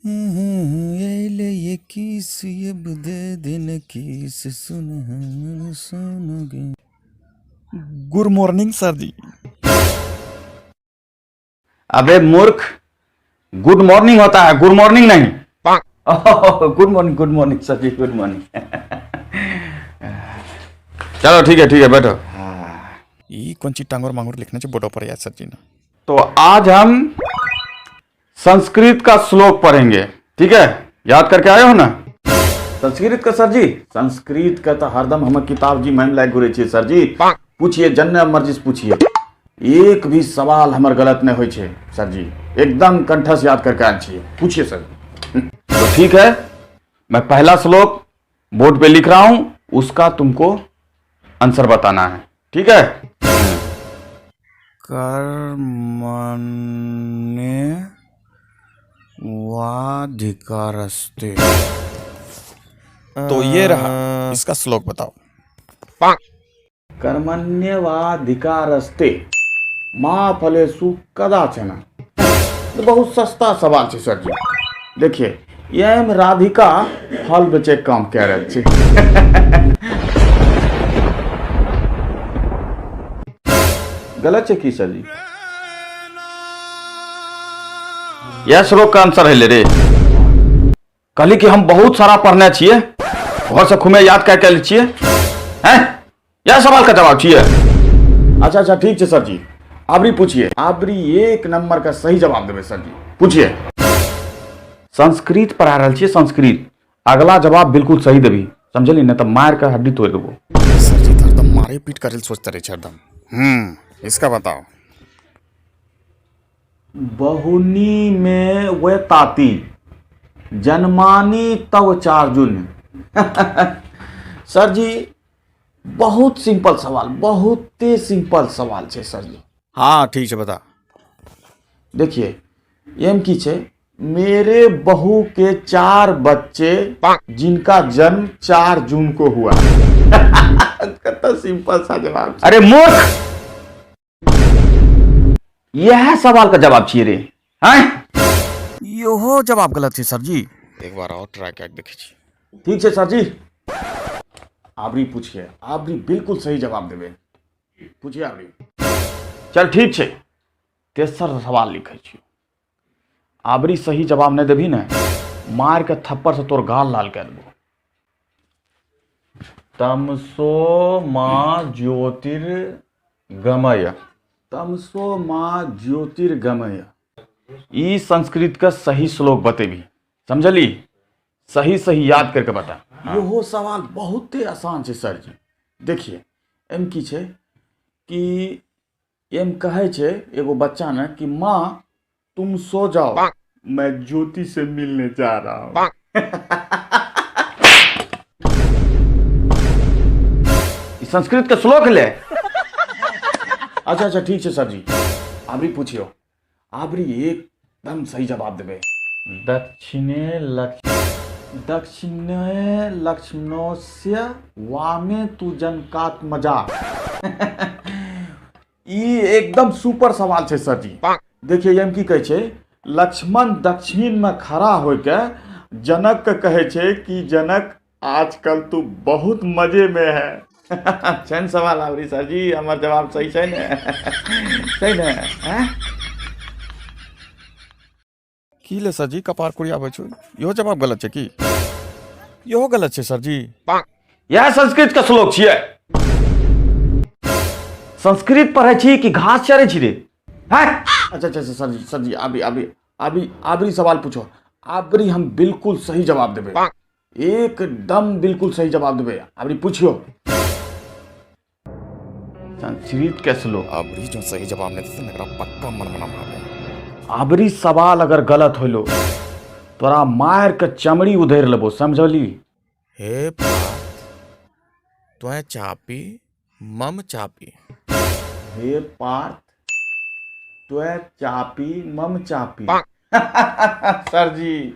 ये ले ये किस ये दे दिन किस सुन हम सुनोगे। गुड मॉर्निंग सर जी। अबे मूर्ख, गुड मॉर्निंग होता है, गुड मॉर्निंग नहीं। Good morning, good morning sir ji, good morning. चलो ठीक है, ठीक है, बैठो। ई कौन चीज टांगोर मांगोर लिखना चाहिए बोर्डो पर यार सर जी ने। तो आज हम संस्कृत का श्लोक पढ़ेंगे, ठीक है? याद करके आए हो ना संस्कृत का? सर जी, संस्कृत का तो हरदम हम किताब जी मैम लायक घुरे छियै। सर जी, पूछिए, जन्ने मर्जी से पूछिए, एक भी सवाल हमर गलत नहीं होइ छै। सर जी, एकदम कंठस याद करके आयल छियै। पूछिए सर। तो ठीक है, मैं पहला श्लोक बोर्ड पे लिख रहा हूं, उसका तुमको आंसर बताना है, ठीक है? कर्मण्य वाधिकारस्ते, तो ये रहा, इसका श्लोक बताओ। कर्मण्यवाधिकारस्ते मा फलेषु कदाचन। तो बहुत सस्ता सवाल छै सर जी। देखिए, एम राधिका फल बेचे के काम कए रहल छै। गलत छै की सर जी? यह श्लोक का आंसर है ले रे। कहली कि हम बहुत सारा पढ़ने छियै, घर से खुमे याद कए के छियै हैं। यह सवाल का जवाब छियै? अच्छा अच्छा, ठीक छै सर जी। आबरी पूछिए, आबरी एक नंबर का सही जवाब देबै। सर जी, पूछिए। संस्कृत पढ़ा रहल छियै संस्कृत। अगला जवाब बिल्कुल सही देबी, समझली? नहीं तऽ मार के हड्डी तोड़ देबो। सर जी तो हरदम मारे पीट करे सोचते रहे छे हरदम। इसका बताओ। बहुनी में वे ताती जन्मानी तव चार्जुन। सर जी, बहुत सिंपल सवाल, बहुते सिंपल सवाल छै सर जी। हाँ, ठीक है, बता। देखिए, एम की छै, मेरे बहू के चार बच्चे जिनका जन्म 4 जून को हुआ। कतना सिंपल सा जवाब छै। अरे मूर्ख, यह सवाल का जवाब छियै रे हैं? इहो जवाब गलत है सर जी। एक बार और ट्राई करके देखै छी। ठीक छै सर जी। आबरी पूछिए, आबरी बिल्कुल सही जवाब देबै। पूछिए आबरी। चल ठीक छै, तेसर सवाल लिखै छी। आबरी सही जवाब नहि देबही ने, मार के थप्पड़ से तोर गाल लाल कए देबो। तमसो मा ज्योतिर्गमय, तमसो मा ज्योतिर्गमय, ई संस्कृत का सही श्लोक बतेबी, समझली? सही सही याद करके बता। इहो सवाल बहुते आसान छै सर जी। देखिए, एम की छै कि एम कहै छै एगो बच्चा ने कि माँ तुम सो जाओ, मैं ज्योति से मिलने जा रहा हूँ। ई संस्कृत के श्लोक ले। अच्छा अच्छा, ठीक छै सर जी। आबरी पूछियो, आबरी एकदम सही जवाब देबै। दक्षिणे लक्ष्य दक्षिणे लक्ष्मणस्य वामे तु जनकात्मजा। ई एकदम सुपर सवाल छै सर जी। देखिए, एम की कहै छै, लक्ष्मण दक्षिण में खड़ा होके जनक के कहै छै कि जनक आजकल तू बहुत मजे में है। छै ने सवाल आबरी सर जी? हमर जवाब सही छै ने? सही ने हैं? की ले सर जी, कपार कुड़ियाबै छौ? इहो जवाब गलत छै की? इहो गलत छै सर जी। यह संस्कृत के श्लोक छियै। संस्कृत पढ़ै छी कि घास चरै छी रे हैं? अच्छा अच्छा अच्छा, सर जी, सर जी, आबरी आबरी आबरी आबरी सवाल पूछो। आबरी हम बिल्कुल सही जवाब देबै, एकदम बिल्कुल सही जवाब देबै। आबरी पूछियो संस्कृत के श्लोक। अबरी जो सही जवाब नहीं देते, एकरा पक्का मन मना मारबे। आबरी सवाल अगर गलत होलो, तोरा मार के चमड़ी उधेर लेबो, समझली? हे पार्थ त्वं चापी मम चापी। हे पार्थ त्वं चापी मम चापी। सर जी,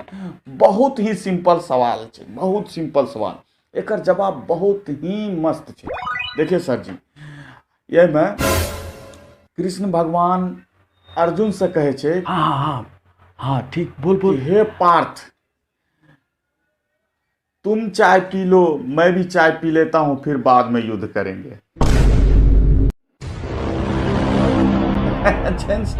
बहुत ही सिंपल सवाल छै, बहुत सिंपल सवाल। एकर जवाब बहुत ही मस्त छै। देखिए सर जी, एहिमे कृष्ण भगवान अर्जुन से कहै छै, हाँ हाँ हाँ हाँ ठीक, बोल बोल। हे पार्थ, तुम चाय पी लो, मैं भी चाय पी लेता हूं, फिर बाद में युद्ध करेंगे। जेम्स।